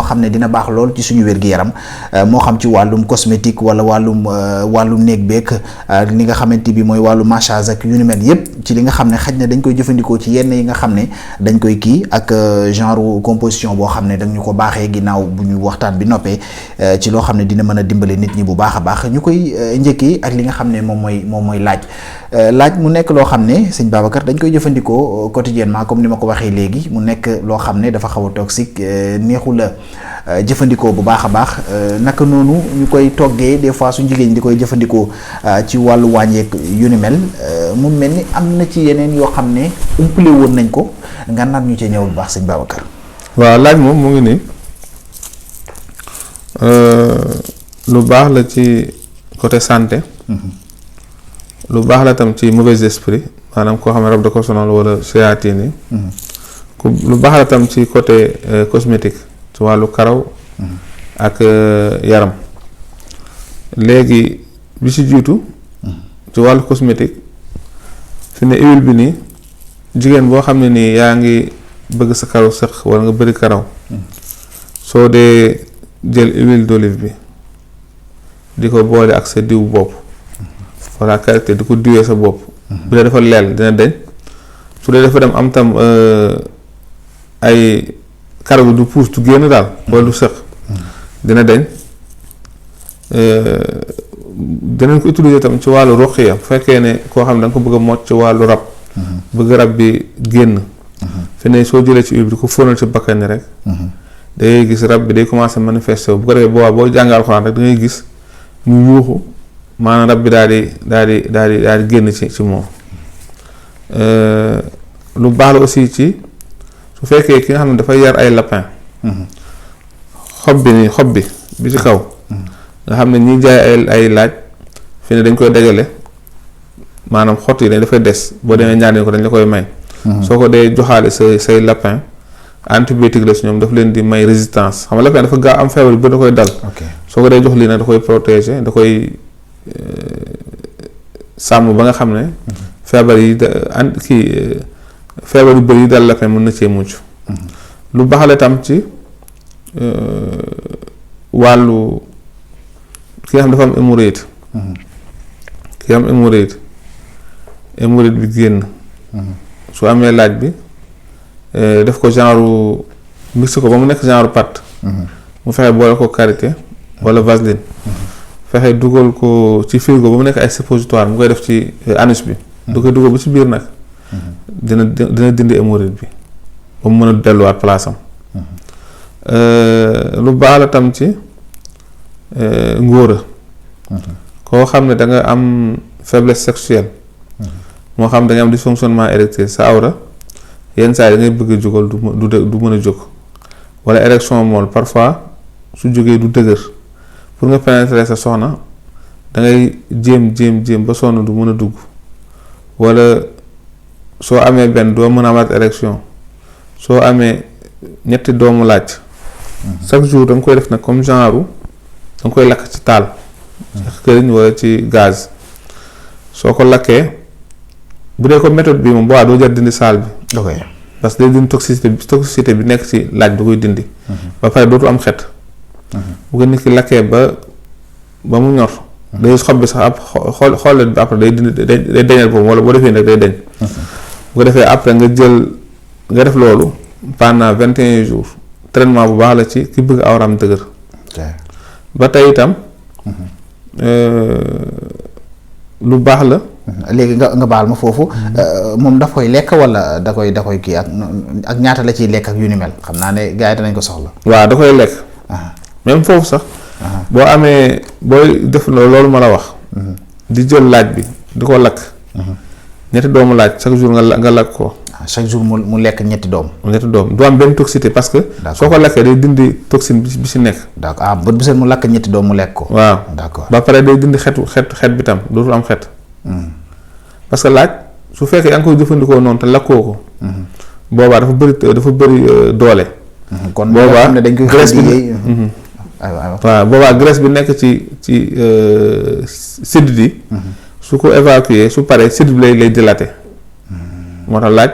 xam ne dina baax lool ci suñu wér-gu-yaram moo xam ci wàllum cosmétique wala wàllum néeg beek li nga xamante bi mooy wàllu massage ak yu ni mel yépp ci li nga xam ne xaj na dañ koy jëfandikoo ci yenn yi nga xam ne dañ koy kii ak genre composition boo xam ne dañu ko baaxee ginnaaw bu ñu waxtaan bi noppee ci loo xam ne dina mën a dimbale nit ñi bu baax a baax ñu koy njëkkee ak li nga xam ne moom mooy laaj mu nekk loo xam ne sëñ Babacar dañ koy jëfandikoo quotidiennement comme ni ma ko waxee léegi mu nekk loo xam ne dafa xaw a toxique neexu la jëfandikoo bu baax a baax naka noonu ñu koy toggee des fois su jigéen ñi di koy jëfandikoo ci wàllu wàññeek yu ni mel mu mel ni am na ci yeneen yoo xam ne umpale woon nañ ko nga naan ñu ci ñëw bu baax sëñ Babacar. waaw laaj moom mu ngi nii lu baax la ci côté santé. lu baax la tam ci mauvais esprit maanaam koo xam ne rab da ko sonal wala séyaatine yi. lu baax la tam ci côté cosmétique. ci wàllu karaw ak yaram léegi bi ci jiitu ci wàllu cosmétique fi ne huile bi nii jigéen boo xam ne nii yaa ngi bëgg sa karaw sëq wala nga bëri karaw soo dee jël huile d'olive bi di ko boole ak sa diw bopp walla karité di ko diwee sa bopp bu dee dafa leel dina deñ su dee dafa dem am tam ay karaw bi du puus du génn daal wala du sëq dina deñ dinañ ko utiliser tam ci wàllu ruqiya bu fekkee ne koo xam ne da nga ko bëgg a mot ci wàllu rab bëgg rab bi génn fi ne soo jëlee ci huile bi di ko fóonal ci bakkan ni rek da ngay gis rab bi day commencer manifester bu ko defee boo jàngal Alxuraan rek da ngay gis mu yuuxu maanaam rab bi daal di génn ci moom lu baax la aussi ci su fekkee ki nga xam ne dafay yar ay lapin xob bi ci kaw nga xam ne ñiy jaay ay laaj fi ne dañ koy dajale maanaam xott yi dañ dafay des boo demee ñaareel ko dañ la koy may soo ko dee joxaale say lapin antibiotique la si ñoom daf leen di may résistance xam nga lapin dafa gaaw am feebar bi da koy dal soo ko dee jox lii nag da koy protéger da koy sàmm ba nga xam ne feebar yi feebar yu bëri yi dal lapin mën na cee mucc lu baaxale tam ci wàllu ki nga xam dafa am hémorroïde ki am hémorroïde bi génn su amee laaj bi def ko genre mixé ko ba mu nekk genre pâte mu fexe boole ko karité wala vaseline fexe dugal ko ci frigo ba mu nekk ay suppositoire mu koy def ci anus bi du koy dugal ba ci biir nag dina dindi hémorroïde bi ba mu mën a delluwaat place am lu baax la tam ci ngóora koo xam ne da nga am faiblesse sexuelle moo xam da nga am dysfonctionnement érectile sa awra yenn saa yi da ngay bëgg a jógal du mën a jóg wala érection molle parfois su jógee du dëgër pour nga pénétrer sa soxna da ngay jéem ba sonn du mën a dugg wala soo amee benn doo mën a amaat érection soo amee ñetti doomu laaj chaque jour da nga koy def nag comme genre da nga koy lakk ci taal ci këriñ wala ci gaz soo ko lakkee bu dee ko méthode bi moom boo doo jar dindi saal bi parce que day dindi toxicité bi nekk ci laaj da koy dindi ba pare dootu am xet bu ko nit ki lakkee ba mu ñor day xob bi sax ab xoolet bi après day dindi day deñal boobu wala boo defee nag day deñ bu ko defee après nga def loolu pendant 21 jours traitement bu baax la ci ki bëgg awram dëgër ba tey itam lu baax la léegi nga baal ma foofu moom daf koy lekk wala da koy kii ak ñaata la ciy lekk ak yu ni mel xam naa ne gars yi danañ ko soxla waaw da koy lekk même foofu sax boo amee booy def loolu ma la wax di jël laaj bi di ko lakk ñetti doomu laaj chaque jour nga lakk ko chaque jour mu lekk ñetti doom du am benn toxicité parce que soo ko lakkee day dindi toxine bi ci nekk d'accord bët bu seen mu lakk ñetti doom mu lekk ko waaw d'accord ba pare day dindi xet bi tam dootul am xet parce que laaj su fekkee yaa ngi koy jëfandikoo noonu te lakkoo ko boobaa dafa bëri doole kon boobaa dañ koy graisse bi waaw boobaa graisse bi nekk ci sidit yi su ko évacuer su paree sidit bi lay dilaté moo tax laaj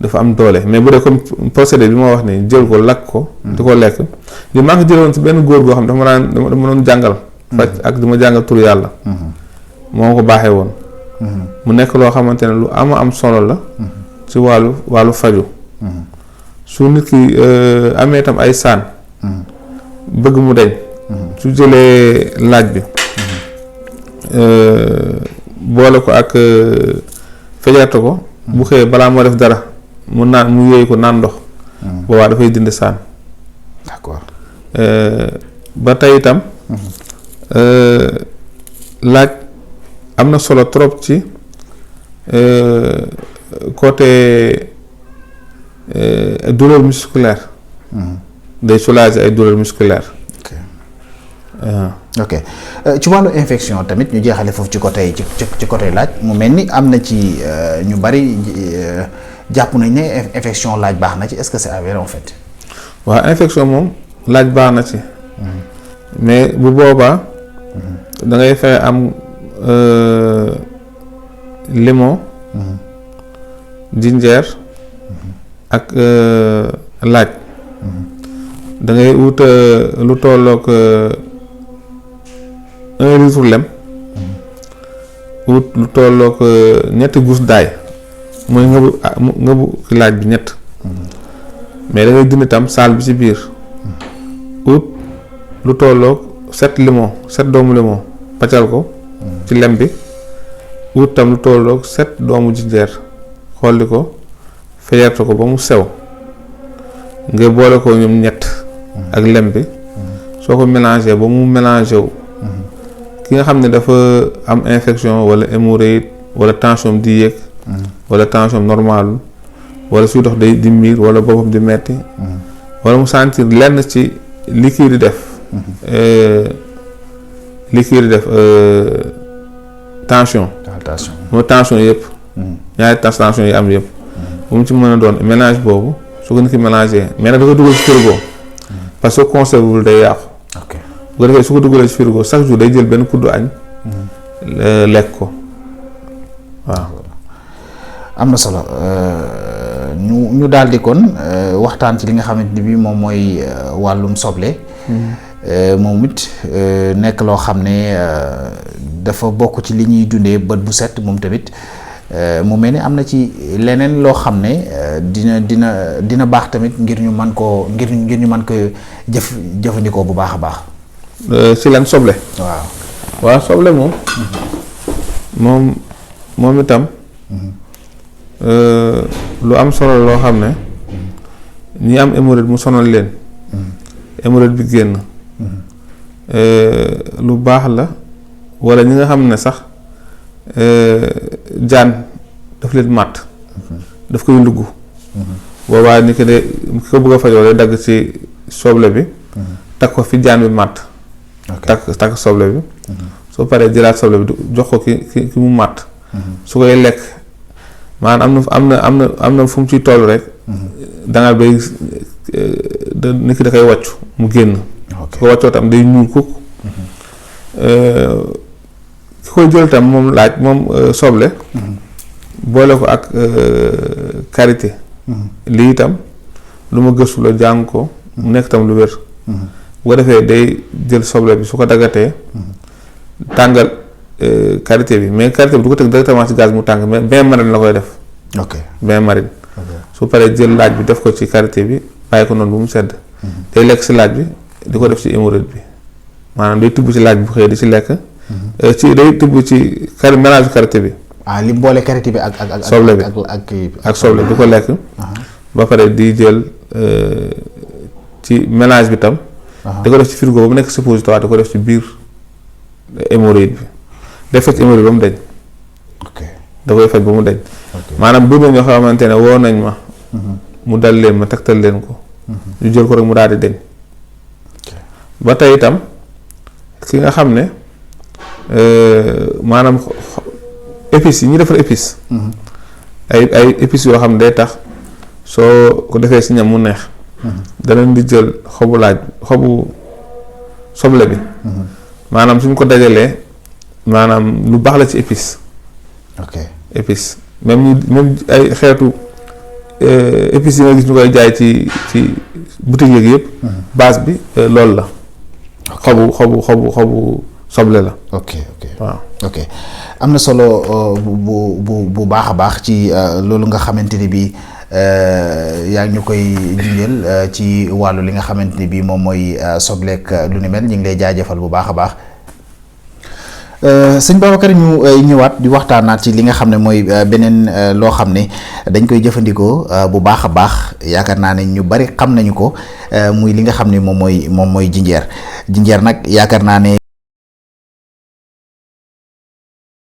dafa am doole mais bu dee comme procédé bi ma wax ni jël ko lakk ko di ko lekk li maa ngi jëloon si benn góor goo xam dafa ma doon jàngal faj ak dama jàngal tur yàlla moo ko baaxee woon mu nekk loo xamante ne lu am solo la ci wàllu faju su nit ki amee itam ay saan bëgg mu deñ su jëlee laaj bi boole ko ak fejarte ko bu xëyee balaa moo def dara mu yooyu ko naan ndox boobaa dafay dindi saan d'accord ba tey itam laaj am na solo trop ci côté douleur musculaire day soulager ay douleur musculaire ok ci wàllu infection tamit ñu jeexale foofu ci côté laaj mu mel ni am na ci ñu bari jàpp nañ ne infection laaj baax na ci est-ce que c'est avéré en fait. waaw infection moom laaj baax na ci mais bu boobaa da ngay fexe am limon jinjeer ak laaj da ngay wut lu tollook 1 litre lem wut lu tollook ñetti gousse d'ail mooy ngëbu laaj bi ñett mais da ngay dindi tam saal bi ci biir wut lu tollook 7 doomu limon paccal ko ci lem bi wut tam lu tollook 7 doomu jinjeer xolli ko fejerte ko ba mu sew nga boole ko ñoom ñett ak lem bi soo ko mélangé ba mu mélangé wu ki nga xam ne dafa am infection wala hémorroïde wala tension di yéeg wala tension normale wala suy dox day di miir wala boppam di metti wala mu sentir lenn ci li kii di def tension mooy tension yëpp ñaari tension yi am yëpp bu mu ci mën a doon mélange boobu su ko nit ki mélangé mais nag da ko dugal ci frigo parce que conserve wul day yàqu bu ko defee su ko dugalee ci frigo chaque jour day jël benn kuddu añ lekk ko waaw am na solo ñu daal di kon waxtaan ci li nga xamante ni bi moom mooy wàllum soble moom it nekk loo xam ne dafa bokk ci li ñuy dundee bët bu set moom tamit mu mel ni am na ci leneen loo xam ne dina baax tamit ngir ñu mën koo ngir ñu mën ko jëfandikoo bu baax a baax. ci lan soble. waaw soble moom itam lu am solo loo xam ne ñi am hémorroïde mu sonal leen. hémorroïde bi génn. lu baax la walla ñi nga xam ne sax. jaan daf leen màtt daf koy ndugg boobaa ni ki de ki ko bëgg a fajoo day dagg ci soble bi takk ko fi jaan bi màtt takk soble bi soo paree jëlaat soble bi jox ko ki mu màtt su koy lekk maanaam am na fu mu ciy toll rek danga bay nit ki da koy wàccu mu génn su ko wàccoo tam day ñuul kukk ki koy jël tam moom soble boole ko ak karité lii itam lu ma gëstu la jàng ko mu nekk tam lu wér bu ko defee day jël soble bi su ko daggatee tàngal karité bi mais karité bi du ko teg directement ci gaz mu tàng mais bain marine la koy def bain marine su paree jël laaj bi def ko ci karité bi bàyyi ko noonu bu mu sedd day lekk ci laaj bi di ko def ci hémorroïde bi maanaam day tubb ci laaj bi bu xëyee di ci lekk ci day tubb ci mélange karité bi li boole karité bi ak soble bi ak soble di ko lekk ba pare di jël ci mélange bi tam di ko def ci frigo ba mu nekk suppositoire di ko def ci biir hémorroïde bi day faj hémorroïde ba mu deñ da koy faj ba mu deñ maanaam bëri na ñoo xamante ne woo nañ ma mu dal leen ma tegtal leen ko ñu jël ko rek mu daal di deñ ba tey itam ki nga xam ne maanaam épices yi ñu defar épices ay épices yoo xam ne day tax soo ko defee si ñam mu neex danañ di jël xobu soble bi maanaam suñ ko dajalee maanaam lu baax la ci épices épices même ay xeetu épices yi nga gis ñu koy jaay ci boutique yeeg yëpp. base bi loolu la. xobu soble la. ok waaw ok am na solo bu baax a baax ci loolu nga xamante ni bii yaa ngi ñu koy junjeel ci wàllu li nga xamante ni bii moom mooy sobleek lu ni mel ñu ngi lay jaajëfal bu baax a baax. sëñ Babacar ñu ñëwaat di waxtaanaat ci li nga xam ne mooy beneen loo xam ne dañ koy jëfandikoo bu baax a baax yaakaar naa ne ñu bari xam nañu ko muy li nga xam ne moom mooy jinjeer nag yaakaar naa ne